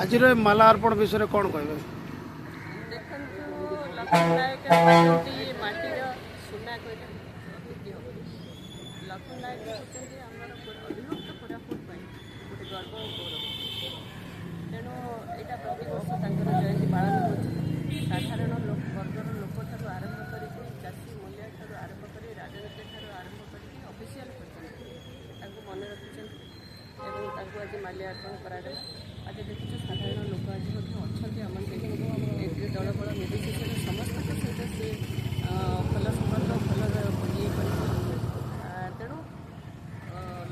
ଆଜିର ଏ ମାଲା ଅର୍ପଣ ବିଷୟରେ କ'ଣ କହିବେ? ଦେଖନ୍ତୁ, ଲକ୍ଷ୍ମଣ ନାୟକ ହେଉଛନ୍ତି ମାଟିର ସୁନା କହିଲେ ଅତ୍ୟୁକ୍ତି ହେବନି। ଲକ୍ଷ୍ମଣ ନାୟକ ହେଉଛନ୍ତି ଆମର ଅବିଭକ୍ତ କୋରାପୁଟ ପାଇଁ ଗୋଟେ ଗର୍ବ ଓ ଗୌରବ। ତେଣୁ ଏଇଟା ପ୍ରତିବର୍ଷ ତାଙ୍କର ଜୟନ୍ତୀ ପାଳନ ହେଉଛି। ସାଧାରଣ ଲୋକ ବର୍ଗର ଲୋକଠାରୁ ଆରମ୍ଭ କରିକି, ଚାଷୀ ମୂଲିଆ ଠାରୁ ଆରମ୍ଭ କରି, ରାଜନୀତି ଠାରୁ ଆରମ୍ଭ କରିକି ଅଫିସିଆଲ ପର୍ଯ୍ୟନ୍ତ ତାଙ୍କୁ ମନେ ରଖିଛନ୍ତି ଏବଂ ତାଙ୍କୁ ଆଜି ମାଲ୍ୟାର୍ପଣ କରାଗଲା। ଆଜି ଦେଖୁଛୁ, ସାଧାରଣ ଲୋକ ଆଜି ମଧ୍ୟ ଅଛନ୍ତି ଆମ ଏଥିରେ। ଦଳ ବଳ ନିର୍ବିଶେଷରେ ସମସ୍ତଙ୍କ ସହିତ ସେ ଭଲ ସମ୍ପର୍କ, ଭଲ ଇଏ କରିଥିଲେ। ତେଣୁ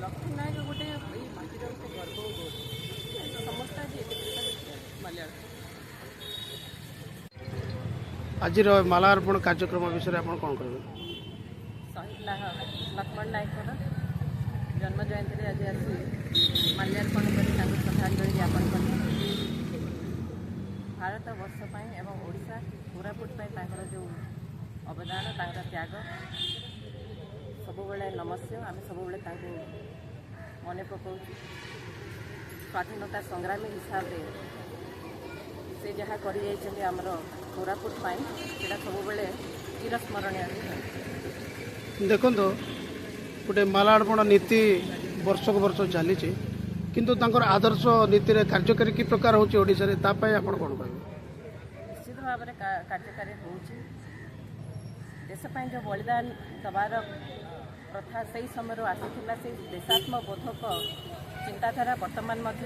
ଲକ୍ଷ୍ମଣ ନାୟକ ଗୋଟେ ଏଇ ମାଟିର ଗୋଟେ ଗର୍ବ ଓ ଗୌରବ। ସମସ୍ତେ ଆଜି ଏକତ୍ରିତ ହୋଇକି ମାଲ୍ୟାର୍ପଣ। ଆଜିର ମାଲା ଅର୍ପଣ କାର୍ଯ୍ୟକ୍ରମ ବିଷୟରେ ଆପଣ କ'ଣ କହିବେ? ଶହୀଦ ଲକ୍ଷ୍ମଣ ନାୟକର ଜନ୍ମ ଜୟନ୍ତୀରେ ଆଜି ଆସି ମାଲ୍ୟାର୍ପଣ କରି ତାଙ୍କୁ ଶ୍ରଦ୍ଧାଞ୍ଜଳି ଜ୍ଞାପନ କଲେ। ଭାରତ ବର୍ଷ ପାଇଁ ଏବଂ ଓଡ଼ିଶା କୋରାପୁଟ ପାଇଁ ତାଙ୍କର ଯେଉଁ ଅବଦାନ, ତାଙ୍କର ତ୍ୟାଗ ସବୁବେଳେ ନମସ୍ୟ। ଆମେ ସବୁବେଳେ ତାଙ୍କୁ ମନେ ପକାଉଛୁ। ସ୍ୱାଧୀନତା ସଂଗ୍ରାମୀ ହିସାବରେ ସେ ଯାହା କରିଯାଇଛନ୍ତି ଆମର କୋରାପୁଟ ପାଇଁ, ସେଇଟା ସବୁବେଳେ ଚିରସ୍ମରଣୀୟ ରହିବ। ଦେଖନ୍ତୁ, ଗୋଟେ ମାଲା ଅର୍ପଣ ନୀତି ବର୍ଷକୁ ବର୍ଷ ଚାଲିଛି, କିନ୍ତୁ ତାଙ୍କର ଆଦର୍ଶ ନୀତିରେ କାର୍ଯ୍ୟକାରୀ କି ପ୍ରକାର ହେଉଛି ଓଡ଼ିଶାରେ, ତା ପାଇଁ ଆପଣ କ'ଣ କହିବେ? ନିଶ୍ଚିତ ଭାବରେ କାର୍ଯ୍ୟକାରୀ ହେଉଛି। ଦେଶ ପାଇଁ ଯେଉଁ ବଳିଦାନ ଦେବାର ପ୍ରଥା ସେଇ ସମୟରୁ ଆସିଥିଲା, ସେଇ ଦେଶାତ୍ମବୋଧକ ଚିନ୍ତାଧାରା ବର୍ତ୍ତମାନ ମଧ୍ୟ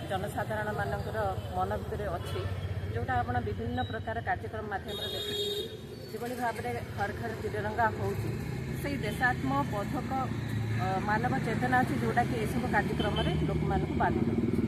ଜନସାଧାରଣମାନଙ୍କର ମନ ଭିତରେ ଅଛି, ଯେଉଁଟା ଆପଣ ବିଭିନ୍ନ ପ୍ରକାର କାର୍ଯ୍ୟକ୍ରମ ମାଧ୍ୟମରେ ଦେଖୁଛନ୍ତି। ଯେଭଳି ଭାବରେ ଘର ଘର ତ୍ରିରଙ୍ଗା ହେଉଛି, ସେଇ ଦେଶାତ୍ମବୋଧକ ମାନବ ଚେତନା ଅଛି, ଯେଉଁଟାକି ଏସବୁ କାର୍ଯ୍ୟକ୍ରମରେ ଲୋକମାନଙ୍କୁ ବାନ୍ଧି ଦେଉଛି।